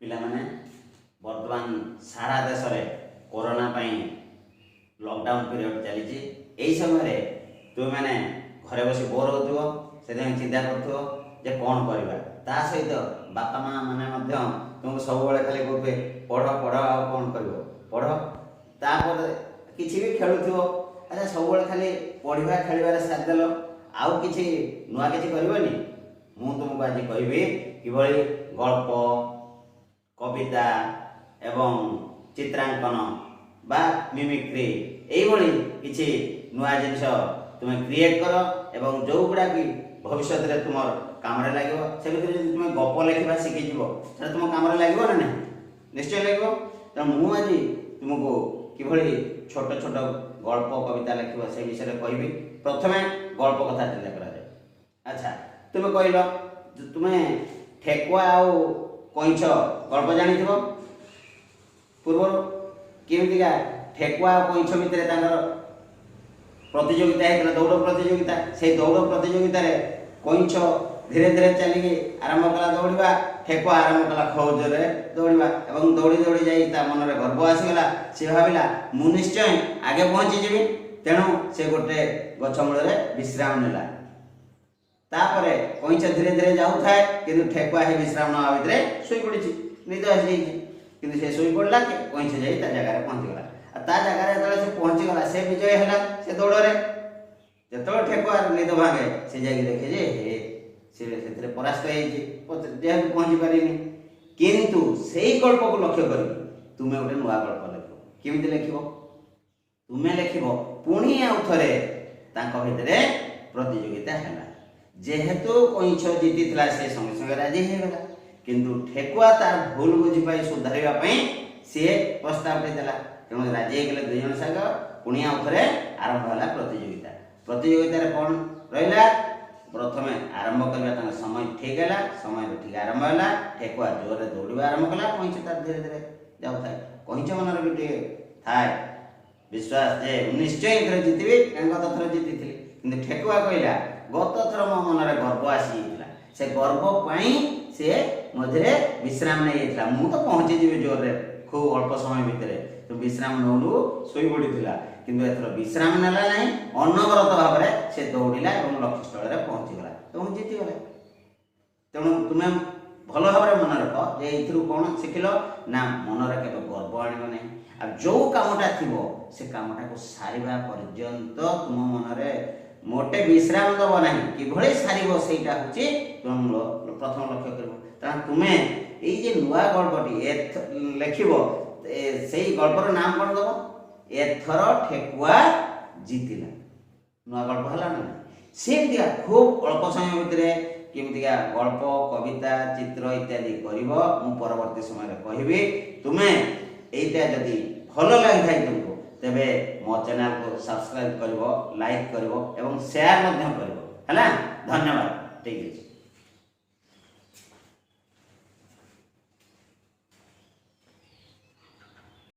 ପିଲାମାନେ, ବର୍ତ୍ତମାନ ସାରା ଦେଶରେ କରୋନା ପାଇଁ ଲକଡାଉନ୍ ପିରିୟଡ଼ ଚାଲିଛି। ଏହି ସମୟରେ ତୁମେମାନେ ଘରେ ବସି ବୋର୍ ହେଉଥିବ। ସେଥିପାଇଁ ଚିନ୍ତା କରୁଥିବ ଯେ କ'ଣ କରିବା। ତା ସହିତ ବାପା ମା ମାନେ ମଧ୍ୟ ତୁମକୁ ସବୁବେଳେ ଖାଲି କହୁଥିବେ, ପଢ଼ ପଢ଼, ଆଉ କ'ଣ କରିବ, ପଢ଼। ତାପରେ କିଛି ବି ଖେଳୁଥିବ। ଆଚ୍ଛା, ସବୁବେଳେ ଖାଲି ପଢ଼ିବା ଖେଳିବାରେ ସାରିଦେଲ, ଆଉ କିଛି ନୂଆ କିଛି କରିବନି? ମୁଁ ତୁମକୁ ଆଜି କହିବି କିଭଳି ଗଳ୍ପ, କବିତା ଏବଂ ଚିତ୍ରାଙ୍କନ ବା ମିମିକ୍ରି, ଏଇଭଳି କିଛି ନୂଆ ଜିନିଷ ତୁମେ କ୍ରିଏଟ୍ କର ଏବଂ ଯେଉଁଗୁଡ଼ା କି ଭବିଷ୍ୟତରେ ତୁମର କାମରେ ଲାଗିବ। ସେ ଭିତରେ ଯଦି ତୁମେ ଗପ ଲେଖିବା ଶିଖିଯିବ, ସେଟା ତୁମ କାମରେ ଲାଗିବ ନା ନାହିଁ? ନିଶ୍ଚୟ ଲାଗିବ। ତେଣୁ ମୁଁ ଆଜି ତୁମକୁ କିଭଳି ଛୋଟ ଛୋଟ ଗଳ୍ପ, କବିତା ଲେଖିବ, ସେ ବିଷୟରେ କହିବି। ପ୍ରଥମେ ଗଳ୍ପ କଥା ଚିନ୍ତା କରାଯାଏ। ଆଚ୍ଛା, ତୁମେ କହିଲ ଯେ ତୁମେ ଠେକୁଆ ଆଉ କଇଁଛ ଗଳ୍ପ ଜାଣିଥିବ ପୂର୍ବରୁ। କେମିତିକା ଠେକୁଆ ଆଉ କଇଁଛ ଭିତରେ ତାଙ୍କର ପ୍ରତିଯୋଗିତା ହେଇଥିଲା, ଦୌଡ଼ ପ୍ରତିଯୋଗିତା। ସେଇ ଦୌଡ଼ ପ୍ରତିଯୋଗିତାରେ କଇଁଛ ଧୀରେ ଧୀରେ ଚାଲିକି ଆରମ୍ଭ କଲା ଦୌଡ଼ିବା, ଠେକୁଆ ଆରମ୍ଭ କଲା ଖୁବ୍ ଜୋରରେ ଦୌଡ଼ିବା ଏବଂ ଦୌଡ଼ି ଦୌଡ଼ି ଯାଇ ତା ମନରେ ଗର୍ବ ଆସିଗଲା। ସେ ଭାବିଲା, ମୁଁ ନିଶ୍ଚୟ ଆଗେ ପହଞ୍ଚିଯିବି। ତେଣୁ ସେ ଗୋଟେ ଗଛ ମୂଳରେ ବିଶ୍ରାମ ନେଲା। ତାପରେ କଇଁଛ ଧୀରେ ଧୀରେ ଯାଉଥାଏ, କିନ୍ତୁ ଠେକୁଆ ସେ ବିଶ୍ରାମ ନେବା ଭିତରେ ଶୋଇପଡ଼ିଛି, ନିଦ ଆସିଯାଇଛି। କିନ୍ତୁ ସେ ଶୋଇପଡ଼ିଲା, କଇଁଛ ଯାଇ ତା ଜାଗାରେ ପହଞ୍ଚିଗଲା। ଆଉ ତା ଜାଗାରେ ଯେତେବେଳେ ସେ ପହଞ୍ଚିଗଲା, ସେ ବିଜୟ ହେଲା ସେ ଦୌଡ଼ରେ। ଯେତେବେଳେ ଠେକୁଆ ନିଦ ଭାଙ୍ଗେ, ସେ ଯାଇକି ଦେଖେ ଯେ ହେ, ସେ ସେଥିରେ ପରାସ୍ତ ହେଇଛି, ଯେହେତୁ ପହଞ୍ଚି ପାରିନି। କିନ୍ତୁ ସେଇ ଗଳ୍ପକୁ ଲକ୍ଷ୍ୟ କରିକି ତୁମେ ଗୋଟେ ନୂଆ ଗଳ୍ପ ଲେଖିବ। କେମିତି ଲେଖିବ? ତୁମେ ଲେଖିବ, ପୁଣି ଆଉ ଥରେ ତାଙ୍କ ଭିତରେ ପ୍ରତିଯୋଗିତା ହେଲା। ଯେହେତୁ କଇଁଛ ଜିତିଥିଲା, ସେ ସଙ୍ଗେ ସଙ୍ଗେ ରାଜି ହେଇଗଲା। କିନ୍ତୁ ଠେକୁଆ ତାର ଭୁଲ ବୁଝିପାରି ସୁଧାରିବା ପାଇଁ ସିଏ ପ୍ରସ୍ତାବଟି ଦେଲା। ତେଣୁ ରାଜି ହେଇଗଲେ ଦୁଇ ଜଣ ସାଙ୍ଗ। ପୁଣି ଆଉ ଥରେ ଆରମ୍ଭ ହେଲା ପ୍ରତିଯୋଗିତା। ପ୍ରତିଯୋଗିତାରେ କ'ଣ ରହିଲା? ପ୍ରଥମେ ଆରମ୍ଭ କରିବା ତାଙ୍କ ସମୟ ଠିକ ହେଲା। ସମୟରେ ଠିକ ଆରମ୍ଭ ହେଲା। ଠେକୁଆ ଜୋରରେ ଦୌଡ଼ିବା ଆରମ୍ଭ କଲା, କଇଁଛ ତାର ଧୀରେ ଧୀରେ ଯାଉଥାଏ। କଇଁଛ ମନରେ ବି ଟିକେ ଥାଏ ବିଶ୍ୱାସ ଯେ ମୁଁ ନିଶ୍ଚୟ ଏଥର ଜିତିବି, କାରଣ ଗତ ଥର ଜିତିଥିଲି। କିନ୍ତୁ ଠେକୁଆ କହିଲା, ଗତ ଥର ମୋ ମନରେ ଗର୍ବ ଆସିଯାଇଥିଲା, ସେ ଗର୍ବ ପାଇଁ ସେ ମଝିରେ ବିଶ୍ରାମ ନେଇଯାଇଥିଲା। ମୁଁ ତ ପହଞ୍ଚିଯିବି ଜୋରରେ ଖୁବ୍ ଅଳ୍ପ ସମୟ ଭିତରେ। ତ ବିଶ୍ରାମ ନଉ ନଉ ଶୋଇ ପଡ଼ିଥିଲା। କିନ୍ତୁ ଏଥର ବିଶ୍ରାମ ନେଲା ନାହିଁ, ଅନବରତ ଭାବରେ ସେ ଦୌଡ଼ିଲା ଏବଂ ଲକ୍ଷ୍ୟସ୍ଥଳରେ ପହଞ୍ଚିଗଲା ଏବଂ ଜିତିଗଲା। ତେଣୁ ତୁମେ ଭଲ ଭାବରେ ମନେ ରଖ ଯେ ଏଇଥିରୁ କ'ଣ ଶିଖିଲ ନା, ମନରେ କେବେ ଗର୍ବ ଆଣିବ ନାହିଁ। ଆଉ ଯେଉଁ କାମଟା ଥିବ, ସେ କାମଟାକୁ ସାରିବା ପର୍ଯ୍ୟନ୍ତ ତୁମ ମନରେ ମୋଟେ ବିଶ୍ରାମ ଦେବ ନାହିଁ। କିଭଳି ସାରିବ, ସେଇଟା ହେଉଛି ତୁମ ମୂଳ ପ୍ରଥମ ଲକ୍ଷ୍ୟ କରିବ। ତେଣୁ ତୁମେ ଏଇ ଯେ ନୂଆ ଗଳ୍ପଟି ଲେଖିବ, ସେଇ ଗଳ୍ପର ନାମ କ'ଣ ଦେବ? ଏଥର ଠେକୁଆ ଜିତିଲା। ନୂଆ ଗଳ୍ପ ହେଲା ନା ନାହିଁ? ସେମିତିକା ଖୁବ୍ ଅଳ୍ପ ସମୟ ଭିତରେ କେମିତିକା ଗଳ୍ପ, କବିତା, ଚିତ୍ର ଇତ୍ୟାଦି କରିବ, ମୁଁ ପରବର୍ତ୍ତୀ ସମୟରେ କହିବି। ତୁମେ ଏଇଟା ଯଦି ଭଲ ଲାଗିଥାଏ ତୁମକୁ, ତେବେ ମୋ ଚ୍ୟାନେଲକୁ ସବସ୍କ୍ରାଇବ୍ କରିବ, ଲାଇକ୍ କରିବ ଏବଂ ସେୟାର ମଧ୍ୟ କରିବ। ହେଲା, ଧନ୍ୟବାଦ। ଠିକ୍ ଅଛି।